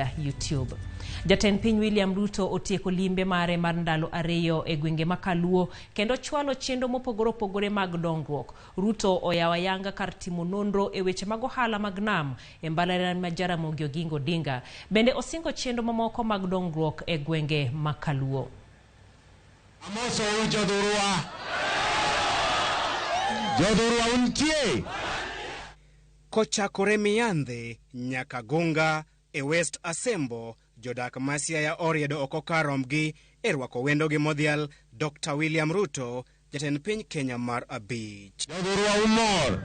YouTube. Jatend piny William Ruto otieko limbe mare mar ndalo 2 e gwenge ma Kaluo kendo chwalo chenro mopogore opogore mag dongruok. Ruto oyawo ayanga kar timo nonro e weche mag ohala mag nam e mbalariany ma Jaramogi Oginga Odinga. Bende osingo chenro mamoko mag dongruok e gwenge ma Kaluo. Amosou jothurwa. Jothurwa untie. Kochakore Miyandhe nyaka Gunga e West Asembo, jodak ma Siaya oriedo oko kar rombgi e rwako wendogi modhial Dr. William Ruto, jatend piny Kenya mar 5. Jothurwa umor.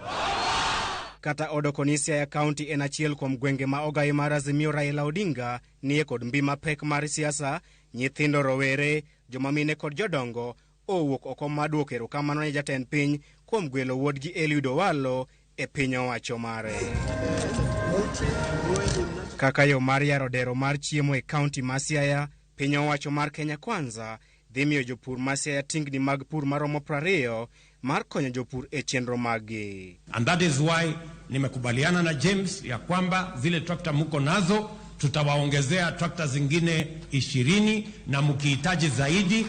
Kata odoko ni Siaya County en achiel kuom gwenge ma ogai mar Azimio Raila Odinga nie kod mbi mapek mar siasa, nyithindo, rowere, joma mine kod jodongo owuok oko mar duoko erokamano ne jatend piny kuom gwelo wuodgi Eliud Owalo e piny owacho mare. Kaka yo mar yaro dero mar chiemo e kaunti ma Siaya, piny owacho mar Kenya Kwanza dhi miyo jopur ma Siaya tingni mag pur maromo 20 mar konyo jopur e chenro maggi. And that is why nimekubaliana na James ya kwamba zile trakta muko nazo tutawaongezea trakta zingine 20 na mkihitaji zaidi,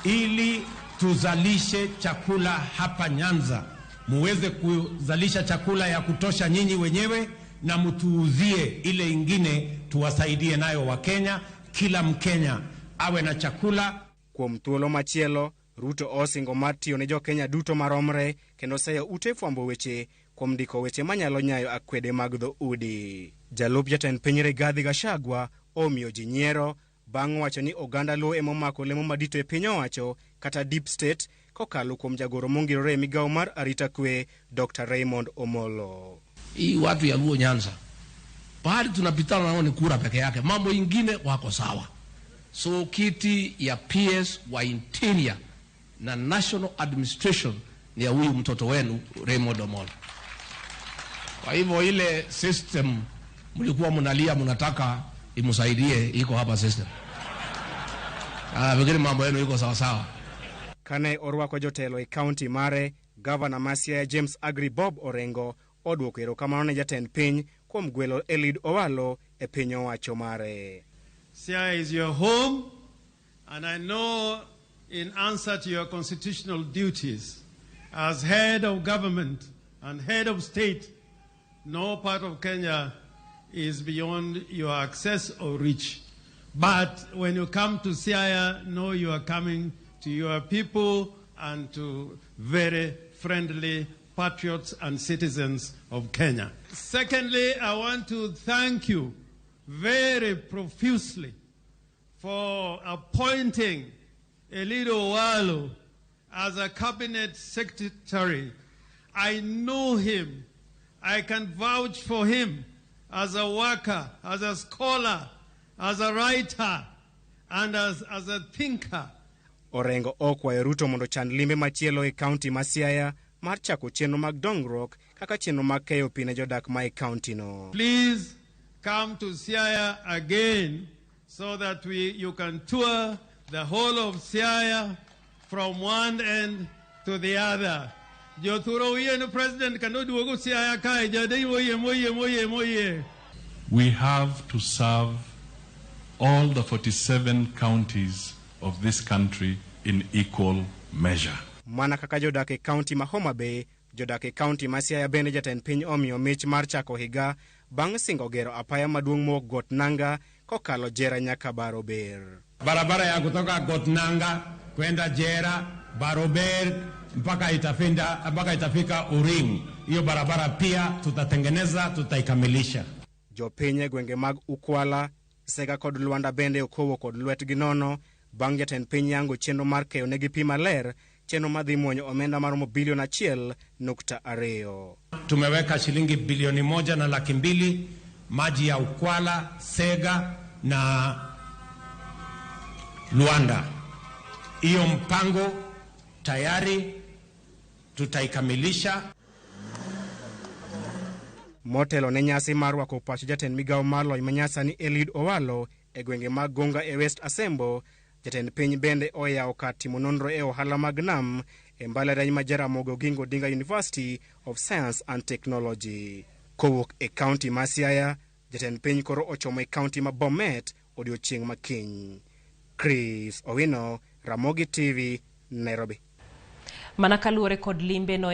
ili tuzalishe chakula hapa Nyanza, muweze kuzalisha chakula ya kutosha nyinyi wenyewe na mtuuzie ile ingine tuwasaidie nayo Wakenya. Kila Mkenya awe na chakula. Kuom thuolo machielo, Ruto osingo mar tiyo ne jo-Kenya duto maromre kendo seyo ute fwambo weche kuom ndiko weche manyalo nyayo akwede mag dhoudi. Jalup jatend piny Rigathi Gachagua omiyo ji nyiero bang' wacho ni oganda Luo ema omako lemo madito e piny owacho kata deep state kokalo kuom jagoro mongirore e migawo mar arita kwe Dr. Raymond Omolo. Hii watu ya Luo Nyanza pahali tunapitana nao ni kura peke yake, mambo ingine wako sawa. So kiti ya PS wa Interior na National Administration ni ya huyu mtoto wenu Raymond Omolo. Kwa hivyo ile system mlikuwa mnalia mnataka imsaidie iko hapa system. Fikiri mambo yenu iko sawa sawa. Kane orwako jotelo e county mare, Governor ma Siaya James Agri Bob Orengo oduoko erokamano ne jatend piny kuom gwelo Eliud Owalo e piny owacho mare. Siaya is your home, and I know in answer to your constitutional duties as head of government and head of state, no part of Kenya is beyond your access or reach. But when you come to Siaya, know you are coming to your people and to very friendly patriots and citizens of Kenya. Secondly, I want to thank you very profusely for appointing Eliud Owalo as a cabinet secretary. I know him. I can vouch for him as a worker, as a scholar, as a writer, and as a thinker. Orengo okwayo Ruto mondo chan limbe machielo e kaunti ma Siaya mar chako chenro mag dongruok kaka chenro mag keyo pi ne jodak ma e kaunti no. Please come to Siaya again so that you can tour the whole of Siaya from one end to the other. Jothuro uyie ni president kendo duogo Siaya kae, jadei moyie, moyie, moyie, moyie. We have to serve all the 47 counties of this country in equal measure. Mana kaka jodak e kaunti ma Homa Bay, jodak e kaunti ma Siaya bende jatend piny omiyo mich mar chako higa bang' singo gero apaya maduong' mowuok Got Nanga kokalo Jera nyaka Barober. Barabara ya kutoka Got Nanga kwenda Jera, Barober mpaka itafika Uring. Hiyo barabara pia tutatengeneza, tutaikamilisha. Jopiny e gwenge mag Ukwala, Sega kod Luanda bende okowo kod lwetgi nono bang' jatend piny yango chenro mar keyo negi pi maler, chenro madhi muonyo omenda maromo bilion 1.2. Tumeweka shilingi bilioni moja na laki mbili maji ya Ukwala, Sega na Luanda. Hiyo mpango tayari tutaikamilisha. Motelo ne nyasi mar rwako pacho jatend migawo mar lony manyasani Eliud Owalo e gwenge mag Gonga e West Asembo, jatend piny bende oyawo kar timo nonro e ohala mag nam e mbalariany ma Jaramogi Oginga Odinga University of Science and Technology. Kowuok e kaunti ma Siaya, Jatend piny koro ochomo e kaunti ma Bomet odiochieng' ma kiny. Chris Owino, Ramogi TV, Nairobi. Mana kaluwore kod limbe no.